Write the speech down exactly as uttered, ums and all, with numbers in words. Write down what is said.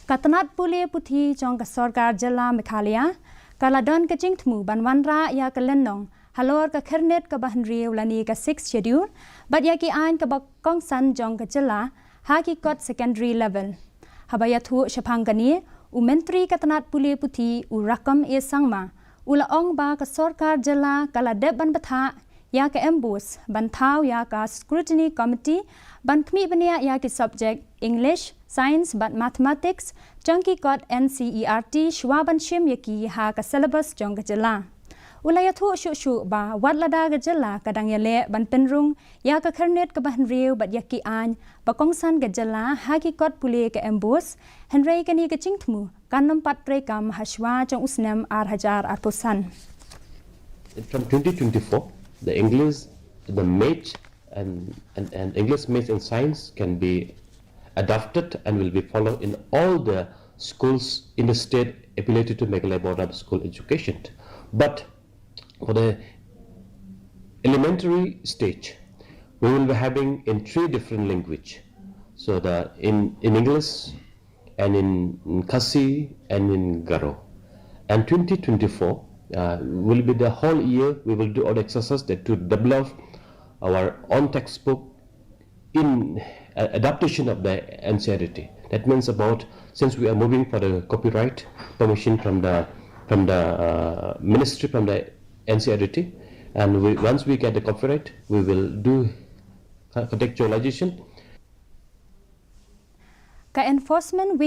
Ka tnat pule puthi jong ka sorkar jylla Meghalaya ka la don ka jingthmu ban wanrah ïa ka lynnong halor ka khyrnit kaba hynriew lane ka Sixth Schedule bad ïa ki aiñ kaba kongsan jong ka jylla ha ki kot secondary level. Haba ïathuh shaphang kane, u Myntri ka tnat pule puthi u Rakkam A Sangma u la ong ba ka sorkar jylla ka la dep ban bthah ïa ka MBOSE ban thaw ïa ka Scrutiny Committee ban khmih bniah ïa ki subject English, Science bad Mathematics jong ki kot NCERT shuwa ban shim ïa ki ha ka syllabus jong ka jylla. U la ïathuh shuh shuh ba wat lada ka jylla ka dang ïaleh ban pynrung ïa ka khyrnit kaba hynriew bad ïa ki aiñ ba kongsan ka jylla ha ki kot pule ka MBOSE, hynrei kane ka jingthmu kan nym pat treikam ha shuwa jong u snem ar hajar arphew san. From twenty twenty-four, the English, the Maths, and, and, and English, Maths, and Science can be adopted and will be followed in all the schools in the state affiliated to Meghalaya Board of School Education. But for the elementary stage, we will be having in three different language. So the in, in English, and in Khasi, and in Garo. And twenty twenty-four uh, will be the whole year we will do all the exercise that to develop our own textbook in uh, adaptation of the NCERT. That means about, since we are moving for the copyright permission from the from the uh, ministry, from the NCERT, and we, once we get the copyright, we will do uh, contextualization. Ka Enforcement Wing